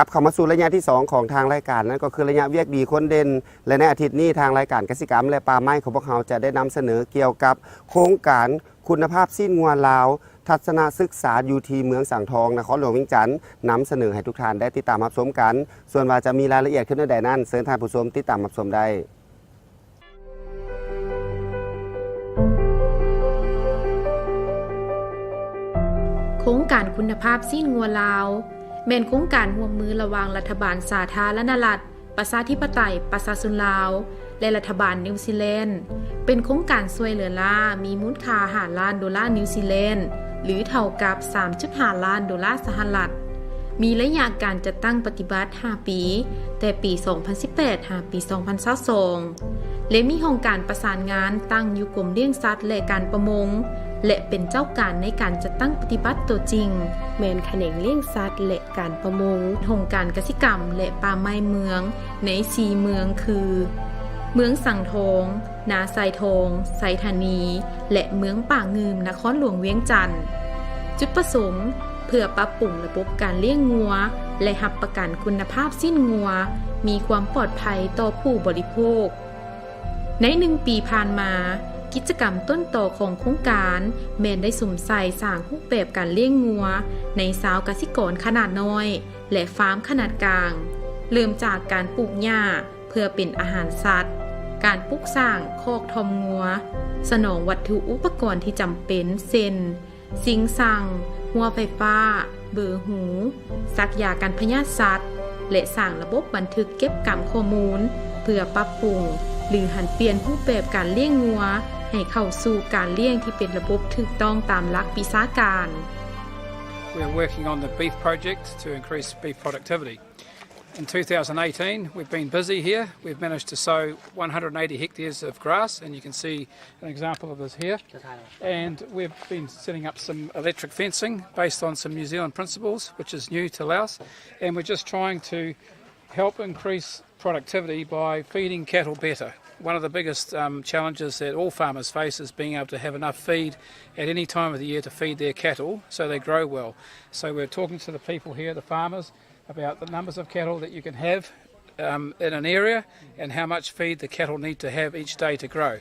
ກັບເຂົ້າມາສູ່ໄລຍະທີສອງຂອງທາງລາຍການ ນັ້ນກໍຄືໄລຍະວຽກດີຄົນເດັ່ນ ແລະ ໃນອາທິດນີ້ ທາງລາຍການກະສິກຳ ແລະ ປ່າໄມ້ຂອງພວກເຮົາຈະໄດ້ນຳສະເໜີກ່ຽວກັບໂຄງການຄຸນນະພາບຊີ້ນງົວລາວ ທັດສະນະສຶກສາຢູ່ທີ່ເມືອງສັງທອງ ນະຄອນຫຼວງວຽງຈັນ ນຳສະເໜີໃຫ້ທຸກທ່ານໄດ້ຕິດຕາມຮັບຊົມກັນ. ສ່ວນວ່າຈະມີລາຍລະອຽດຄືແນວໃດນັ້ນ ເຊີນທ່ານຜູ້ຊົມຕິດຕາມຮັບຊົມໄດ້. ໂຄງການຄຸນນະພາບຊີ້ນງົວລາວ ແມ່ນໂຄງການຮ່ວມມືລະຫວ່າງລັດຖະບານສາທາລະນະລັດ ປະຊາທິປະໄຕ ປະຊາຊົນລາວ ແລະ ລັດຖະບານນິວຊີແລນ ເປັນໂຄງການຊ່ວຍເຫຼືອລ້າ ມີມູນຄ່າຫ້າລ້ານໂດລານິວຊີແລນ ຫຼື ເທົ່າກັບສາມຈຸດຫ້າລ້ານໂດລາສະຫະລັດ. ມີໄລຍະການຈັດຕັ້ງປະຕິບັດຫ້າປີ ແຕ່ປີສອງພັນສິບແປດ ຫາປີສອງພັນຊາວສອງ ແລະ ມີຫ້ອງການປະສານງານຕັ້ງຢູ່ກົມລ້ຽງສັດ ແລະ ການປະມົງ ແລະ ເປັນເຈົ້າການໃນການຈັດຕັ້ງປະຕິບັດຕົວຈິງ ແມ່ນຂະແໜງລ້ຽງສັດ ແລະ ການປະມົງ, ຫ້ອງການກະສິກຳ ແລະ ປ່າໄມ້ເມືອງ ໃນສີ່ເມືອງຄື ເມືອງສັງທອງ, ນາຊາຍທອງ, ໄຊທານີ ແລະ ເມືອງປາງງື່ມ ນະຄອນຫຼວງວຽງຈັນ. ຈຸດປະສົງ ເພື່ອປັບປຸງລະບົບການລ້ຽງງົວ ແລະ ຮັບປະກັນຄຸນນະພາບຊີ້ນງົວ ມີຄວາມປອດໄພຕໍ່ຜູ້ບໍລິໂພກ. ໃນໜຶ່ງປີຜ່ານມາ, ກິດຈະກຳຕົ້ນຕໍຂອງໂຄງການ ແມ່ນໄດ້ສຸມໃສ່ສ້າງຮູບແບບການລ້ຽງງົວ ໃນຊາວກະສິກອນຂະໜາດນ້ອຍ ແລະ ຟາມຂະໜາດກາງ, ເລີ່ມຈາກການປູກຫຍ້າເພື່ອເປັນອາຫານສັດ, ການປຸກສ້າງຄອກຖ່ອມງົວ, ສະໜອງວັດຖຸອຸປະກອນທີ່ຈຳເປັນ ເຊັ່ນ ຊິງຊັງ, ຮົ້ວໄຟຟ້າ, ເບີຫູ, ສັກຢາກັນພະຍາດສັດ ແລະ ສ້າງລະບົບບັນທຶກເກັບກຳຂໍ້ມູນ ເພື່ອປັບປຸງ ຫຼື ຫັນປ່ຽນຮູບແບບການລ້ຽງງົວ ໃຫ້ເຂົ້າສູ່ການລ້ຽງທີ່ເປັນລະບົບຖືກຕ້ອງຕາມຫຼັກວິຊາການ. We are working on the beef project to increase beef productivity. In two thousand eighteen, we've been busy here. We've managed to sow one hundred and eighty hectares of grass, and you can see an example of this here. And we've been setting up some electric fencing based on some New Zealand principles, which is new to Laos. And we're just trying to help increase productivity by feeding cattle better. One of the biggest um, challenges that all farmers face is being able to have enough feed at any time of the year to feed their cattle so they grow well. So we're talking to the people here, the farmers, about the numbers of cattle that you can have um, in an area and how much feed the cattle need to have each day to grow.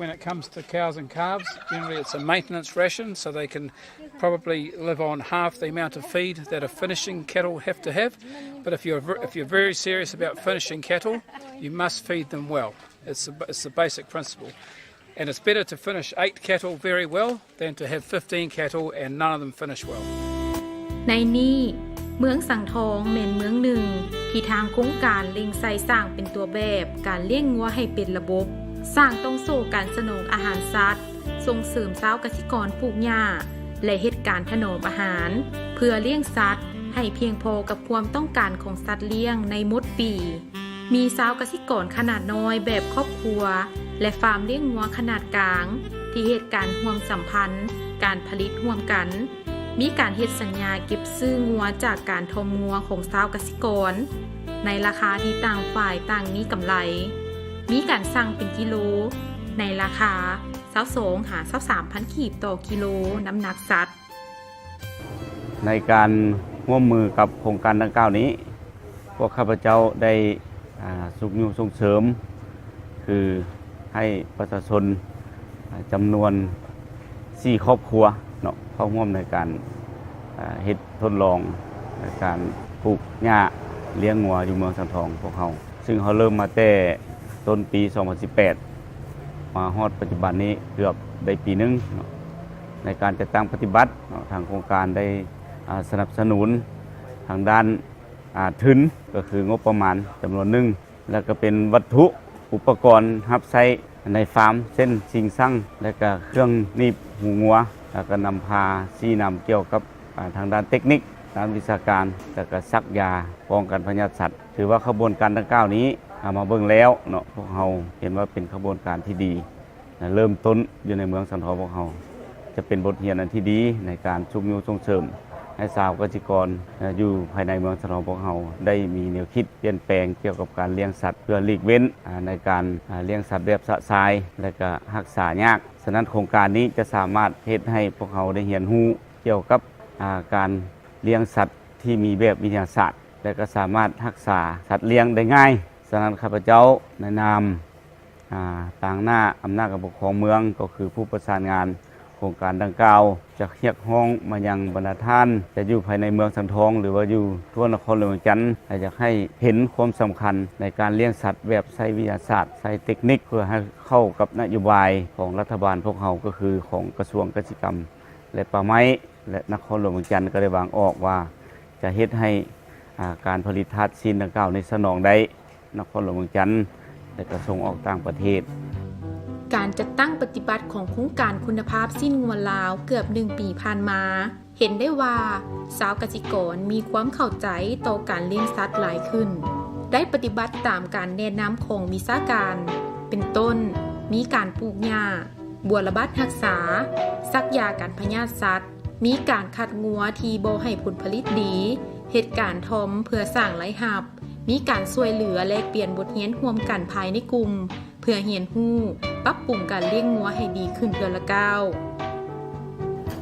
When it comes to cows and calves, generally it's a maintenance ration, so they can probably live on half the amount of feed that a finishing cattle have to have. But if you're, if you're very serious about finishing cattle, you must feed them well. It's the, it's the basic principle. And it's better to finish eight cattle very well than to have fifteen cattle and none of them finish well. ໃນນີ້ ເມືອງສັງທອງແມ່ນເມືອງໜຶ່ງ ທີ່ທາງໂຄງການເລັ່ງໃສ່ສ້າງເປັນຕົວແບບການລ້ຽງງົວໃຫ້ເປັນລະບົບ, ສ້າງຕ່ອງໂສ້ການສະໜອງອາຫານສັດ, ສົ່ງເສີມຊາວກະສິກອນປູກຫຍ້າ ແລະ ເຮັດການຖະໜອມອາຫານ ເພື່ອລ້ຽງສັດໃຫ້ພຽງພໍກັບຄວາມຕ້ອງການຂອງສັດລ້ຽງໃນໝົດປີ. ມີຊາວກະສິກອນຂະໜາດນ້ອຍແບບຄອບຄົວ ແລະ ຟາມລ້ຽງງົວຂະໜາດກາງ ທີ່ເຮັດການຮ່ວມສຳພັນການຜະລິດຮ່ວມກັນ, ມີການເຮັດສັນຍາເກັບຊື້ງົວຈາກການຖ່ອມງົວຂອງຊາວກະສິກອນ ໃນລາຄາທີ່ຕ່າງຝ່າຍຕ່າງມີກຳໄລ, ມີການສັ່ງເປັນກິໂລ ໃນລາຄາຊາວສອງຫາຊາວສາມພັນກີບຕໍ່ກິໂລນ້ຳໜັກສັດ. ໃນການຮ່ວມມືກັບໂຄງການດັ່ງກ່າວນີ້, ພວກຂ້າພະເຈົ້າໄດ້ ອ່າ ຊຸກຍູ້ສົ່ງເສີມ ຄືໃຫ້ປະຊາຊົນ ອ່າ ຈຳນວນສີ່ຄອບຄົວເນາະ ເຂົ້າຮ່ວມໃນການ ອ່າ ເຮັດທົດລອງໃນການປູກຫຍ້າລ້ຽງງົວຢູ່ເມືອງສັງທອງພວກເຮົາ. ຊຶ່ງເຮົາເລີ່ມມາແຕ່ຕົ້ນປີສອງພັນສິບແປດ ມາຮອດປັດຈຸບັນນີ້ເກືອບໄດ້ປີໜຶ່ງເນາະ ໃນການຈັດຕັ້ງປະຕິບັດເນາະ ທາງໂຄງການໄດ້ ອ່າ ສະໜັບສະໜູນທາງດ້ານ ອ່າ ທຶນ ກໍຄືງົບປະມານຈຳນວນໜຶ່ງ ແລ້ວກໍເປັນວັດຖຸອຸປະກອນຮັບໃຊ້ໃນຟາມ ເຊັ່ນ ຊິງຊັງ ແລ້ວກໍເຄື່ອງໜີບຫູງົວ ແລ້ວກໍນຳພາຊີ້ນຳກ່ຽວກັບ ອ່າ ທາງດ້ານເຕັກນິກ ດ້ານວິຊາການ ແລ້ວກໍສັກຢາປ້ອງກັນພະຍາດສັດ. ຖືວ່າຂະບວນການດັ່ງກ່າວນີ້ ເຮົາມາເບິ່ງແລ້ວເນາະ ພວກເຮົາເຫັນວ່າເປັນຂະບວນການທີ່ດີ ເລີ່ມຕົ້ນຢູ່ໃນເມືອງສັງທອງພວກເຮົາ ຈະເປັນບົດຮຽນອັນທີ່ດີໃນການຊຸກຍູ້ສົ່ງເສີມໃຫ້ຊາວກະສິກອນ ເອີ່ ຢູ່ພາຍໃນເມືອງສັງທອງພວກເຮົາ ໄດ້ມີແນວຄິດປ່ຽນແປງກ່ຽວກັບການລ້ຽງສັດ ເພື່ອຫຼີກເວັ້ນ ອາ ໃນການ ອາ ລ້ຽງສັດແບບຊະຊາຍ ແລະ ກະຮັກສາຍາກ. ສະນັ້ນໂຄງການນີ້ຈະສາມາດເຮັດໃຫ້ພວກເຮົາໄດ້ຮຽນຮູ້ກ່ຽວກັບ ອາ ການລ້ຽງສັດທີ່ມີແບບວິທະຍາສາດ ແລະ ກໍສາມາດຮັກສາສັດລ້ຽງໄດ້ງ່າຍ. ສະນັ້ນ ຂ້າພະເຈົ້າໃນນາມ ອາ ຕາງໜ້າອຳນາດການປົກຄອງເມືອງ ກໍຄືຜູ້ປະສານງານໂຄງການດັ່ງກ່າວ ຈະຮຽກຮ້ອງມາຍັງບັນດາທ່ານ ຈະຢູ່ພາຍໃນເມືອງສັງທອງ ຫຼືວ່າຢູ່ທົ່ວນະຄອນຫຼວງວຽງຈັນ ແລະ ຢາກໃຫ້ເຫັນຄວາມສຳຄັນໃນການລ້ຽງສັດແບບໃຊ້ວິທະຍາສາດ ໃຊ້ເຕັກນິກ ເພື່ອໃຫ້ເຂົ້າກັບນະໂຍບາຍຂອງລັດຖະບານພວກເຮົາ ກໍຄືຂອງກະຊວງກະສິກຳ ແລະ ປ່າໄມ້ ແລະ ນະຄອນຫຼວງວຽງຈັນ ກໍໄດ້ວາງອອກວ່າຈະເຮັດໃຫ້ ອາ ການຜະລິດທາດຊີ້ນດັ່ງກ່າວນີ້ສະໜອງໄດ້ນະຄອນຫຼວງວຽງຈັນ ແລະ ກໍສົ່ງອອກຕ່າງປະເທດ. ການຈັດຕັ້ງປະຕິບັດຂອງໂຄງການຄຸນນະພາບຊີ້ນງົວລາວເກືອບໜຶ່ງປີຜ່ານມາ ເຫັນໄດ້ວ່າຊາວກະສິກອນມີຄວາມເຂົ້າໃຈຕໍ່ການລ້ຽງສັດຫຼາຍຂຶ້ນ, ໄດ້ປະຕິບັດຕາມການແນະນຳຂອງວິຊາການ ເປັນຕົ້ນ ມີການປູກຫຍ້າ, ບົວລະບັດຮັກສາ, ສັກຢາກັນພະຍາດສັດ, ມີການຄັດງົວທີ່ບໍ່ໃຫ້ຜົນຜະລິດດີ, ເຮັດການທ່ອມເພື່ອສ້າງລາຍຮັບ, ມີການຊ່ວຍເຫຼືອແລກປ່ຽນບົດຮຽນຮ່ວມກັນພາຍໃນກຸ່ມ ເພື່ອຮຽນຮູ້, ປັບປຸງການລ້ຽງງົວໃຫ້ດີຂຶ້ນເທື່ອລະກ້າວ.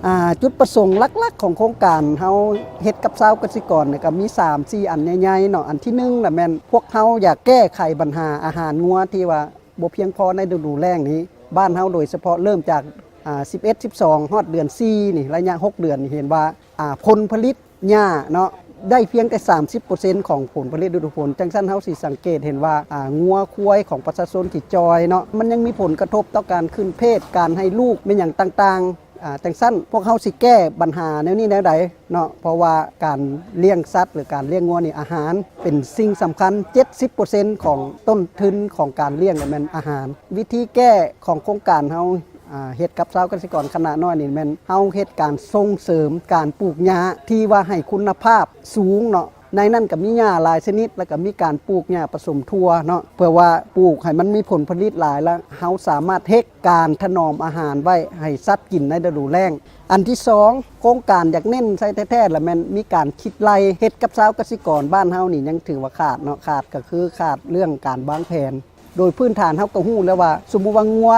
ອາ ຈຸດປະສົງຫຼັກໆຂອງໂຄງການເຮົາເຮັດກັບຊາວກະສິກອນນີ້ກໍມີສາມສີ່ອັນໃຫຍ່ໆເນາະ. ອັນທີໜຶ່ງລະແມ່ນພວກເຮົາຢາກແກ້ໄຂບັນຫາອາຫານງົວທີ່ວ່າບໍ່ພຽງພໍໃນລະດູແລ້ງນີ້. ບ້ານເຮົາໂດຍສະເພາະເລີ່ມຈາກ ອາ ສິບເອັດ ສິບສອງ ຮອດເດືອນສີ່ນີ້ ໄລຍະຫົກເດືອນນີ້ ເຫັນວ່າ ອາ ຜົນຜະລິດ ຫຍ້າເນາະ ໄດ້ພຽງແຕ່ສາມສິບເປີເຊັນຂອງຜົນຜະລິດລະດູຝົນ. ຈັ່ງຊັ້ນເຮົາຊິສັງເກດເຫັນວ່າ ອາ ງົວຄວາຍຂອງປະຊາຊົນທີ່ຈ່ອຍເນາະ ມັນຍັງມີຜົນກະທົບຕໍ່ການຂຶ້ນເພດ, ການໃຫ້ລູກແມ່ນຫຍັງຕ່າງໆ. ອາ ຈັ່ງຊັ້ນພວກເຮົາຊິແກ້ບັນຫາແນວນີ້ແນວໃດເນາະ? ເພາະວ່າການລ້ຽງສັດ ຫຼື ການລ້ຽງງົວນີ້ ອາຫານເປັນສິ່ງສຳຄັນ. ເຈັດສິບເປີເຊັນຂອງຕົ້ນທຶນຂອງການລ້ຽງແມ່ນອາຫານ. ວິທີແກ້ຂອງໂຄງການເຮົາ ອາ ເຮັດກັບຊາວກະສິກອນຂະໜາດນ້ອຍນີ້ແມ່ນເຮົາເຮັດການສົ່ງເສີມການປູກຫຍ້າທີ່ວ່າໃຫ້ຄຸນນະພາບສູງເນາະ. ໃນນັ້ນກໍມີຫຍ້າຫຼາຍຊະນິດ ແລ້ວກໍມີການປູກຫຍ້າປະສົມຖົ່ວເນາະ ເພື່ອວ່າປູກໃຫ້ມັນມີຜົນຜະລິດຫຼາຍ ແລ້ວເຮົາສາມາດເຮັດການຖະໜອມອາຫານໄວ້ໃຫ້ສັດກິນໃນລະດູແລ້ງ. ອັນທີສອງ ໂຄງການຢາກເນັ້ນໃສ່ແທ້ໆລະແມ່ນມີການຄິດໄລ່. ເຮັດກັບຊາວກະສິກອນບ້ານເຮົານີ້ຍັງຖືວ່າຂາດເນາະ, ຂາດກໍຄືຂາດເລື່ອງການວາງແຜນ. ໂດຍພື້ນຖານເຮົາກໍຮູ້ແລ້ວວ່າ ສົມມຸດວ່າງົວ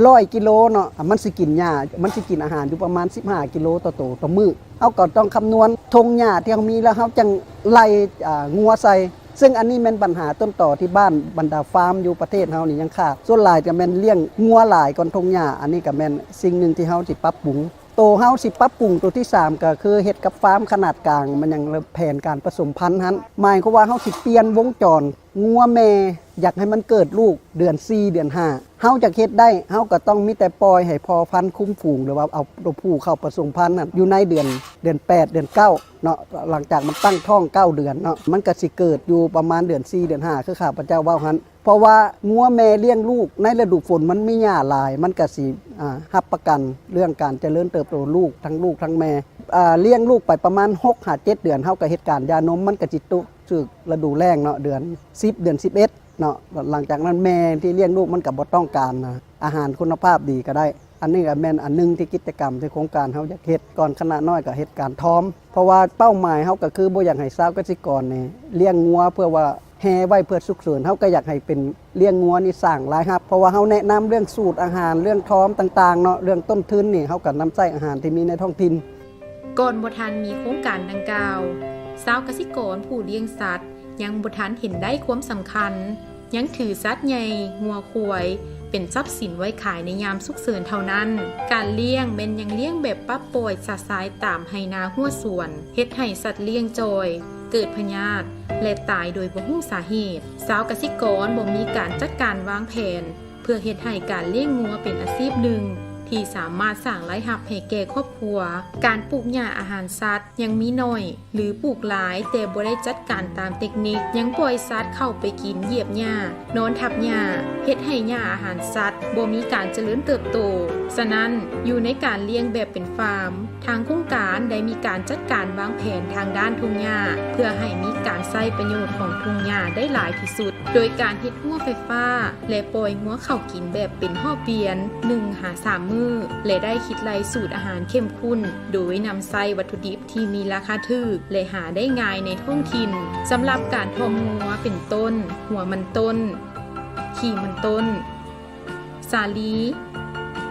ຮ້ອຍກິໂລເນາະ ມັນຊິກິນຫຍ້າ ມັນຊິກິນອາຫານຢູ່ປະມານສິບຫ້າກິໂລຕໍ່ໂຕຕໍ່ມື້. ເຮົາກໍຕ້ອງຄຳນວນທົ່ງຫຍ້າທີ່ເຮົາມີ ແລ້ວເຮົາຈັ່ງໄລ່ ອາ ງົວໃສ່. ເຊິ່ງອັນນີ້ແມ່ນບັນຫາຕົ້ນຕໍທີ່ບ້ານບັນດາຟາມຢູ່ປະເທດເຮົານີ້ຍັງຂາດ. ສ່ວນຫຼາຍກໍແມ່ນລ້ຽງງົວຫຼາຍກ່ອນທົ່ງຫຍ້າ. ອັນນີ້ກໍແມ່ນສິ່ງໜຶ່ງທີ່ເຮົາຊິປັບປຸງ. ໂຕເຮົາຊິປັບປຸງໂຕທີສາມ ກໍຄືເຮັດກັບຟາມຂະໜາດກາງ ມັນຍັງແຜນການປະສົມພັນຫັ້ນ ໝາຍຄວາມວ່າເຮົາຊິປ່ຽນວົງຈອນ ງົວແມ່ຢາກໃຫ້ມັນເກີດລູກເດືອນສີ່ ເດືອນຫ້າ ເຮົາຢາກເຮັດໄດ້ ເຮົາກໍຕ້ອງມີແຕ່ປ່ອຍໃຫ້ພໍ່ພັນຄຸ້ມຝູງ ຫຼືວ່າເອົາໂຕຜູ້ເຂົ້າປະສົມພັນນັ້ນຢູ່ໃນເດືອນ ເດືອນແປດ ເດືອນເກົ້າເນາະ. ຫຼັງຈາກມັນຕັ້ງທ້ອງເກົ້າເດືອນເນາະ ມັນກໍຊິເກີດຢູ່ປະມານເດືອນສີ່ ເດືອນຫ້າ ຄືຂ້າພະເຈົ້າເວົ້າຫັ້ນ. ເພາະວ່າງົວແມ່ລ້ຽງລູກໃນລະດູຝົນມັນມີຫຍ້າຫຼາຍ ມັນກໍຊິ ອາ ຮັບປະກັນເລື່ອງການຈະເລີນເຕີບໂຕລູກ ທັງລູກທັງແມ່. ອາ ລ້ຽງລູກໄປປະມານຫົກຫາເຈັດເດືອນ ເຮົາກໍເຮັດການຢານົມ ມັນກໍຊິຕົກຖືກລະດູແລ້ງເນາະ ເດືອນສິບ ເດືອນສິບເອັດເນາະ. ຫຼັງຈາກນັ້ນແມ່ທີ່ລ້ຽງລູກມັນກໍບໍ່ຕ້ອງການອາຫານຄຸນນະພາບດີກໍໄດ້. ອັນນີ້ກໍແມ່ນອັນໜຶ່ງທີ່ກິດຈະກຳທີ່ໂຄງການເຮົາຢາກເຮັດ. ກ່ອນຂະນະນ້ອຍກໍເຮັດການທ້ອມ ເພາະວ່າເປົ້າໝາຍເຮົາກໍຄືບໍ່ຢາກໃຫ້ຊາວກະສິກອນນີ້ລ້ຽງງົວເພື່ອວ່າ ແຮ່ໄວ້ເພື່ອສຸກເສີນ ເຮົາກໍຢາກໃຫ້ເປັນລ້ຽງງົວນີ້ສ້າງລາຍຮັບ ເພາະວ່າເຮົາແນະນຳເລື່ອງສູດອາຫານ ເລື່ອງທ້ອມຕ່າງໆເນາະ ເລື່ອງຕົ້ນທຶນນີ້ ເຮົາກໍນຳໃຊ້ອາຫານທີ່ມີໃນທ້ອງຖິ່ນ. ກ່ອນບໍ່ທັນມີໂຄງການດັ່ງກ່າວ ຊາວກະສິກອນຜູ້ລ້ຽງສັດຍັງບໍ່ທັນເຫັນໄດ້ຄວາມສຳຄັນ ຍັງຖືສັດໃຫຍ່ງົວຄວາຍເປັນຊັບສິນໄວ້ຂາຍໃນຍາມສຸກເສີນເທົ່ານັ້ນ. ການລ້ຽງແມ່ນຍັງລ້ຽງແບບປະປ່ອຍຊະຊາຍຕາມໄຮ່ນາຮົ້ວສວນ ເຮັດໃຫ້ສັດລ້ຽງຈ່ອຍ ເກີດພະຍາດ ແລະ ຕາຍໂດຍບໍ່ຮູ້ສາເຫດ. ຊາວກະສິກອນບໍ່ມີການຈັດການວາງແຜນ ເພື່ອເຮັດໃຫ້ການລ້ຽງງົວເປັນອາຊີບໜຶ່ງທີ່ສາມາດສ້າງລາຍຮັບໃຫ້ແກ່ຄອບຄົວ. ການປູກຫຍ້າອາຫານສັດຍັງມີໜ້ອຍ ຫຼື ປູກຫຼາຍແຕ່ບໍ່ໄດ້ຈັດການຕາມເຕັກນິກ, ຍັງປ່ອຍສັດເຂົ້າໄປກິນຢຽບຫຍ້າ, ນອນທັບຫຍ້າ, ເຮັດໃຫ້ຫຍ້າອາຫານສັດບໍ່ມີການຈະເລີນເຕີບໂຕ. ສະນັ້ນ, ຢູ່ໃນການລ້ຽງແບບເປັນຟາມ, ທາງໂຄງການໄດ້ມີການຈັດການວາງແຜນທາງດ້ານທົ່ງຫຍ້າ ເພື່ອໃຫ້ມີການໃຊ້ປະໂຫຍດຂອງທົ່ງຫຍ້າໄດ້ຫຼາຍທີ່ສຸດ ໂດຍການເຮັດຮົ້ວໄຟຟ້າ ແລະ ປ່ອຍງົວເຂົ້າກິນແບບເປັນຮອບວຽນ ໜຶ່ງຫາສາມມື້ ແລະ ໄດ້ຄິດໄລ່ສູດອາຫານເຂັ້ມຂຸ້ນ ໂດຍນຳໃຊ້ວັດຖຸດິບທີ່ມີລາຄາຖືກ ແລະ ຫາໄດ້ງ່າຍໃນທ້ອງຖິ່ນ. ສຳລັບການຖ່ອມງົວເປັນຕົ້ນ ຫົວມັນຕົ້ນ, ຂີ້ມັນຕົ້ນ, ສາລີ,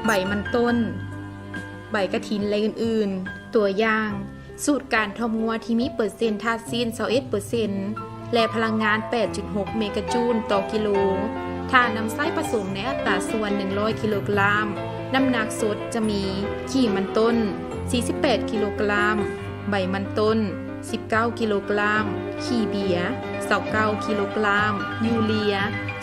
ໃບມັນຕົ້ນ, ໃບກະຖິນ ແລະ ອື່ນໆ. ຕົວຢ່າງ, ສູດການຖ່ອມງົວທີ່ມີເປີເຊັນທາດຊີ້ນຊາວເອັດເປີເຊັນ ແລະ ພະລັງງານແປດຈຸດຫົກເມກາຈູນຕໍ່ກິໂລ ຖ້ານຳໃຊ້ປະສົມໃນອັດຕາສ່ວນໜຶ່ງຮ້ອຍກິໂລກຣາມ, ນ້ຳໜັກສົດຈະມີ ຂີ້ມັນຕົ້ນ ສີ່ສິບແປດກິໂລກຣາມ, ໃບມັນຕົ້ນ ສິບເກົ້າກິໂລກຣາມ, ຂີ້ເບຍ ຊາວເກົ້າກິໂລກຣາມ, ຢູເຣຍ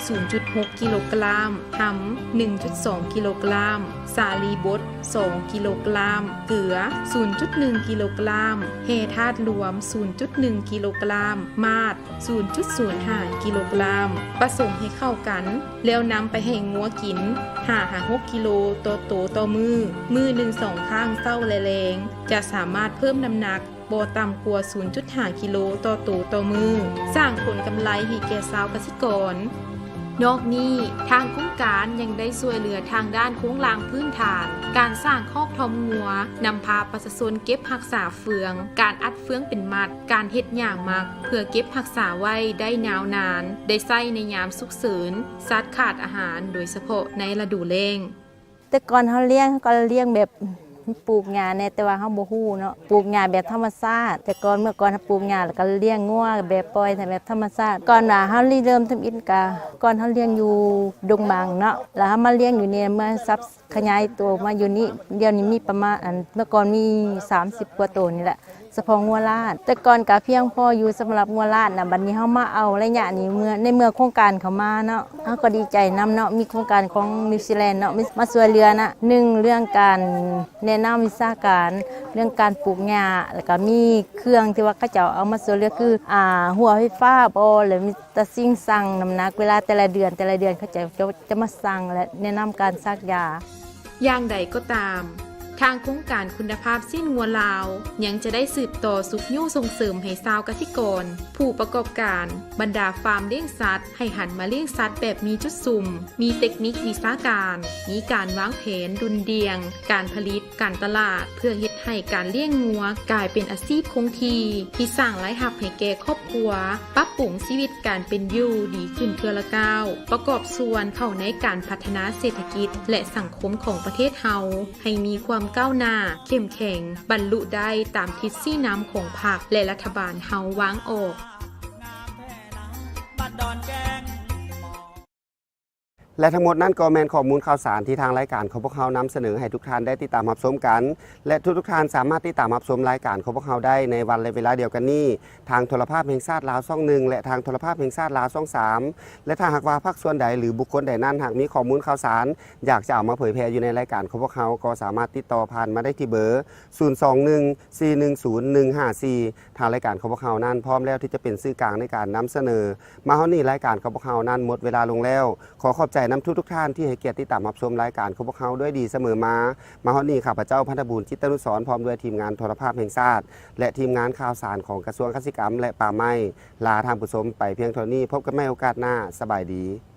ສູນຈຸດຫົກກິໂລກຣາມ, ຮຳ ໜຶ່ງຈຸດສອງກິໂລກຣາມ, ສາລີບົດ ສອງກິໂລກຣາມ, ເກືອ ສູນຈຸດໜຶ່ງກິໂລກຣາມ, ແຮ່ທາດລວມ ສູນຈຸດໜຶ່ງກິໂລກຣາມ, ມາດ ສູນຈຸດສູນຫ້າກິໂລກຣາມ. ປະສົມໃຫ້ເຂົ້າກັນ ແລ້ວນຳໄປໃຫ້ງົວກິນ ຫ້າຫາຫົກກິໂລຕໍ່ໂຕຕໍ່ມື້, ມື້ໜຶ່ງສອງຄັ້ງ ເຊົ້າ ແລະ ແລງ, ຈະສາມາດເພີ່ມນ້ຳໜັກ ບໍ່ຕ່ຳກວ່າ ສູນຈຸດຫ້າກິໂລຕໍ່ໂຕຕໍ່ມື້, ສ້າງຜົນກຳໄລໃຫ້ແກ່ຊາວກະສິກອນ. ນອກນີ້, ທາງໂຄງການຍັງໄດ້ຊ່ວຍເຫຼືອທາງດ້ານໂຄງລ່າງພື້ນຖານ, ການສ້າງຄອກຖ່ອມງົວ, ນຳພາປະຊາຊົນເກັບຮັກສາເຟືອງ, ການອັດເຟືອງເປັນມັດ, ການເຮັດຫຍ້າໝັກ ເພື່ອເກັບຮັກສາໄວ້ໄດ້ຍາວນານ, ໄດ້ໃຊ້ໃນຍາມສຸກເສີນ, ສັດຂາດອາຫານ, ໂດຍສະເພາະໃນລະດູແລ້ງ. ແຕ່ກ່ອນເຮົາລ້ຽງ ເຮົາກໍລ້ຽງແບບ ປູກຫຍ້າແດ່ ແຕ່ວ່າເຮົາບໍ່ຮູ້ເນາະ, ປູກຫຍ້າແບບທຳມະຊາດ. ແຕ່ກ່ອນ ເມື່ອກ່ອນເຮົາປູກຫຍ້າ ແລ້ວກໍລ້ຽງງົວແບບປ່ອຍແບບທຳມະຊາດ. ກ່ອນໜ້າເຮົາລິເລີ່ມທຳອິດກະ ກ່ອນເຮົາລ້ຽງຢູ່ດົງບັງເນາະ, ແລ້ວເຮົາມາລ້ຽງຢູ່ນີ້ ເມື່ອສັບຂະຫຍາຍໂຕມາຢູ່ນີ້, ດຽວນີ້ມີປະມານ ອັນ ເມື່ອກ່ອນມີສາມສິບກວ່າໂຕນີ້ແຫຼະ. ສະເພາະງົວລາດ ແຕ່ກ່ອນກະພຽງພໍຢູ່ສຳລັບງົວລາດນະ, ບັດນີ້ເຮົາມາເອົາໄລຍະນີ້ ເມື່ອ ໃນເມື່ອໂຄງການເຂົ້າມາເນາະ, ເຮົາກໍດີໃຈນຳເນາະ, ມີໂຄງການຂອງນິວຊີແລນເນາະ ມາ ມາຊ່ວຍເຫຼືອນະ. ໜຶ່ງ ເລື່ອງການແນະນຳວິຊາການ ເລື່ອງການປູກຫຍ້າ, ແລ້ວກໍມີເຄື່ອງທີ່ວ່າເຂົາເຈົ້າເອົາມາຊ່ວຍເຫຼືອ ຄື ອ່າ ຮົ້ວໄຟຟ້າບໍ ແລ້ວມີຕາຊິງຊັ່ງນ້ຳໜັກ ເວລາແຕ່ລະເດືອນ ແຕ່ລະເດືອນເຂົາເຈົ້າຈະ ຈະມາຊັ່ງ ແລະ ແນະນຳການສັກຢາ. ຢ່າງໃດກໍຕາມ, ທາງໂຄງການຄຸນນະພາບຊີ້ນງົວລາວ ຍັງຈະໄດ້ສືບຕໍ່ຊຸກຍູ້ສົ່ງເສີມໃຫ້ຊາວກະສິກອນ, ຜູ້ປະກອບການ, ບັນດາຟາມລ້ຽງສັດ ໃຫ້ຫັນມາລ້ຽງສັດແບບມີຈຸດສຸມ, ມີເຕັກນິກວິຊາການ, ມີການວາງແຜນດຸ່ນດ່ຽງ, ການຜະລິດ, ການຕະຫຼາດ, ເພື່ອເຮັດໃຫ້ການລ້ຽງງົວກາຍເປັນອາຊີບຄົງທີ່ ທີ່ສ້າງລາຍຮັບໃຫ້ແກ່ຄອບຄົວ, ປັບປຸງຊີວິດການເປັນຢູ່ດີຂຶ້ນເທື່ອລະກ້າວ, ປະກອບສ່ວນເຂົ້າໃນການພັດທະນາເສດຖະກິດ ແລະ ສັງຄົມຂອງປະເທດເຮົາ ໃຫ້ມີຄວາມກ້າວໜ້າ, ເຂັ້ມແຂງ, ບັນລຸໄດ້ຕາມທິດຊີ້ນຳຂອງພັກ ແລະ ລັດຖະບານເຮົາວາງອອກ. ແລະ ທັງໝົດນັ້ນກໍແມ່ນຂໍ້ມູນຂ່າວສານທີ່ທາງລາຍການຂອງພວກເຮົານຳສະເໜີໃຫ້ທຸກທ່ານໄດ້ຕິດຕາມຮັບຊົມກັນ ແລະ ທຸກໆທ່ານສາມາດຕິດຕາມຮັບຊົມລາຍການຂອງພວກເຮົາໄດ້ໃນວັນ ແລະ ເວລາດຽວກັນນີ້ ທາງໂທລະພາບແຫ່ງຊາດລາວຊ່ອງໜຶ່ງ ແລະ ທາງໂທລະພາບແຫ່ງຊາດລາວຊ່ອງສາມ ແລະ ຖ້າຫາກວ່າພາກສ່ວນໃດ ຫຼື ບຸກຄົນໃດນັ້ນ ຫາກມີຂໍ້ມູນຂ່າວສານ ຢາກຈະເອົາມາເຜີຍແຜ່ຢູ່ໃນລາຍການຂອງພວກເຮົາ ກໍສາມາດຕິດຕໍ່ຜ່ານມາໄດ້ທີ່ເບີ ສູນສອງໜຶ່ງ ສີ່ໜຶ່ງສູນ ໜຶ່ງຫ້າສີ່. ທາງລາຍການຂອງພວກເຮົານັ້ນ ພ້ອມແລ້ວທີ່ຈະເປັນສື່ກາງໃນການນຳສະເໜີ. ມາຮອດນີ້ລາຍການຂອງພວກເຮົານັ້ນໝົດເວລາລົງແລ້ວ. ຂໍຂອບໃຈນຳທຸກໆທ່ານທີ່ໃຫ້ກຽດຕິດຕາມຮັບຊົມລາຍການຂອງພວກເຮົາດ້ວຍດີສະເໝີມາ. ມາຮອດນີ້ ຂ້າພະເຈົ້າ ພັນທະບູນ ຈິດຕະນຸສອນ ພ້ອມດ້ວຍທີມງານໂທລະພາບແຫ່ງຊາດ ແລະ ທີມງານຂ່າວສານຂອງກະຊວງກະສິກຳ ແລະ ປ່າໄມ້ ລາທ່ານຜູ້ຊົມໄປພຽງເທົ່ານີ້. ພົບກັນໃໝ່ໂອກາດໜ້າ. ສະບາຍດີ.